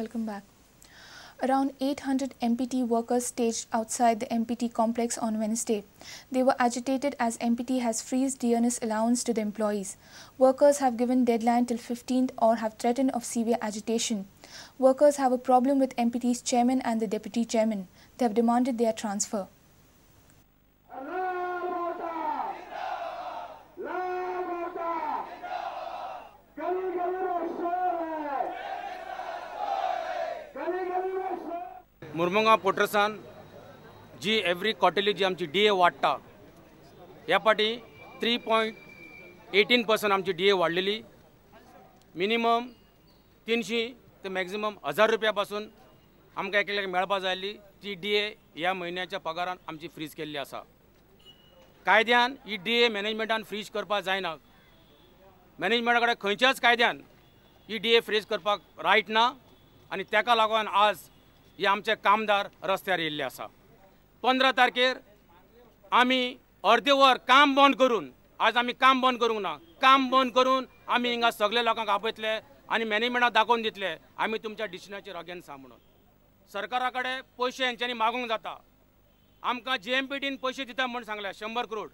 Welcome back. Around 800 MPT workers staged outside the MPT complex on Wednesday. They were agitated as MPT has freezed dearness allowance to the employees. Workers have given deadline till 15th or have threatened of severe agitation. Workers have a problem with MPT's chairman and the deputy chairman. They have demanded their transfer. Mormugao पोर्टसान जी every क्वॉर्टरली जी आमची D A वाडटा ह्या फाटी 3.18% आमची D A वाडलेली. Minimum 300 ते maximum 1000 रुपया पासून आमकां एक एकल्याक मेळपा जाय आसली ती डी ए ह्या म्हयन्याच्या पगारान आमची फ्रीज केल्ली आसा. कायद्यान ही डी ए मॅनेजमेंटान फ्रीज करपाक जायना. मॅनेजमेंटा कडेन खंयच्याच कायद्यान ही डी ए फ्रीज करपाक रायट ना आनी ताका लागून आज हे आमचे कामदार रस्त्यार येयल्ले आसा. 15 तारखेर आमी अर्दे वर काम बंद करून, आज आमी काम बंद करूंक ना, काम बंद करून आमी हिंगा सगळे लोकांक आपयतले आनी मॅनेजमेंटाक दाखोवन दितले आमी तुमच्या डिसिजनाचेर अगेन्स्ट आसा म्हणून. सरकारा कडेन पयशे हेंच्यांनी मागूंक जाता. आमकां जीएमपीटीन पयशे दिता म्हूण सांगल्या 100 करोड,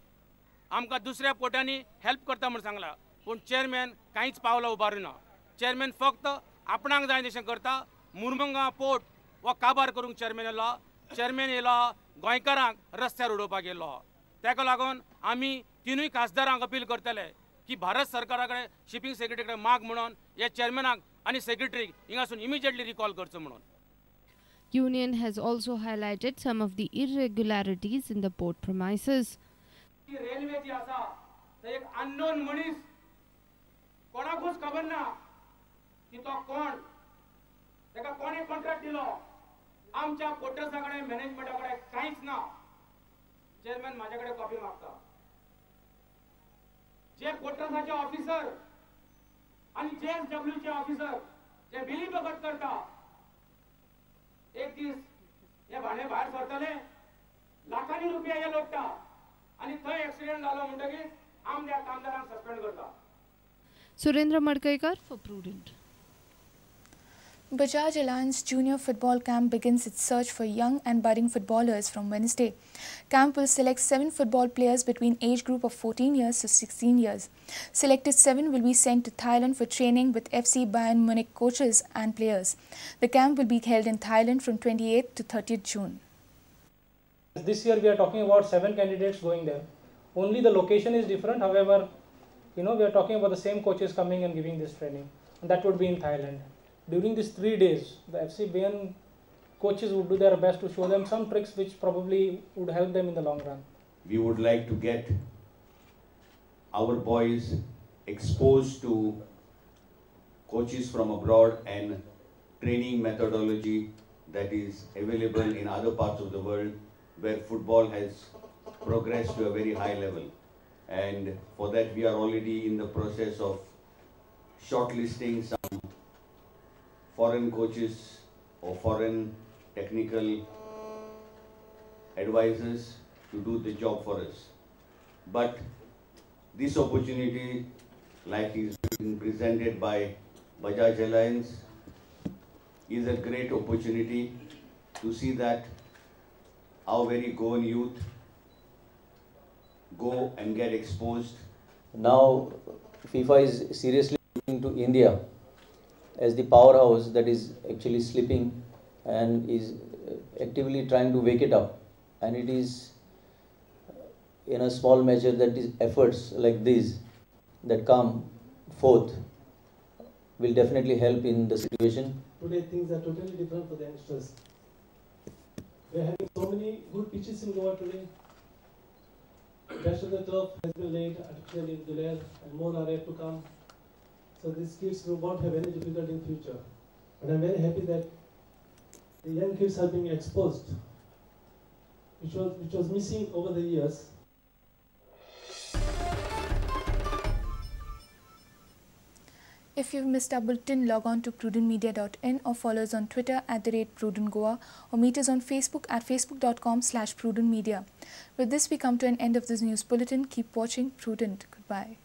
आमकां दुसऱ्या पोर्टांनी हेल्प करता म्हूण सांगला, पूण चेअरमॅन कांयच पावलां उबारुना. चेअरमॅन फक्त आपणाक जाय तशें करता. मुरमुगांव पोर्ट वा काबार करूंक चेअरमॅन येयलो, चेअरमॅन येयलो गोंयकारांक रस्त्यार उडोवपाक येयलो. ताका लागून आमी तिनूय खासदारांक अपील करतले की भारत सरकारा कडेन शिपींग सेक्रेटरी कडेन माग म्हणून ह्या चेअरमॅनाक आनी सेक्रेटरीक हिंगासून इमिजिएटली रिकॉल करचो म्हणून. Union has also highlighted some of the irregularities in the port premises. Railway जी आसा ते एक अननोन मनीस, कोणाकूच खबर ना की तो कोण, ताका कोणे कॉन्ट्रॅक्ट दिलो. आमच्या पोर्टर्सा कडेन मॅनेजमेंटा कडेन कांयच ना. चेअरमॅन म्हाज्या कडेन कॉपी मागता. जे पोर्टर्साचे ऑफिसर आनी जे एस डब्ल्यूचे ऑफिसर जे बिली भगत करता, एक दीस हे भाणे भायर सरतले, लाखांनी रुपया हे लोटता आनी थंय एक्सिडेंट जालो म्हणटकीर आमच्या कामदारांक सस्पेंड करता. Surendra Madkaikar for Prudent. Bajaj Allianz Junior Football Camp begins its search for young and budding footballers from Wednesday. Camp will select 7 football players between age group of 14 years to 16 years. Selected 7 will be sent to Thailand for training with FC Bayern Munich coaches and players. The camp will be held in Thailand from 28th to 30th June. This year we are talking about 7 candidates going there. Only the location is different. However, you know, we are talking about the same coaches coming and giving this training, and that would be in Thailand. During these 3 days, the FC Bayern coaches would do their best to show them some tricks which probably would help them in the long run. We would like to get our boys exposed to coaches from abroad and training methodology that is available in other parts of the world where football has progressed to a very high level. And for that, we are already in the process of shortlisting some foreign coaches or foreign technical advisors to do the job for us. But this opportunity, like is being presented by Bajaj Allianz, is a great opportunity to see that our very Goan youth go and get exposed. Now FIFA is seriously looking to India as the powerhouse that is actually sleeping and is actively trying to wake it up, and it is in a small measure that these efforts like these that come forth will definitely help in the situation. Today things are totally different for the youngsters. We are having so many good pitches in Goa today. Rest of the turf has been laid artificially in Duler, and more are yet to come. So these kids will not have any difficulty in future. But I am very happy that the young kids are being exposed, which was missing over the years. If you've missed our bulletin, log on to prudentmedia.in or follow us on Twitter at @prudentgoa or meet us on Facebook at facebook.com/prudentmedia. With this, we come to an end of this news bulletin. Keep watching Prudent. Goodbye.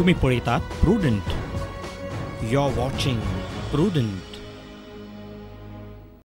तुम्ही पळयतात Prudent. You are watching Prudent.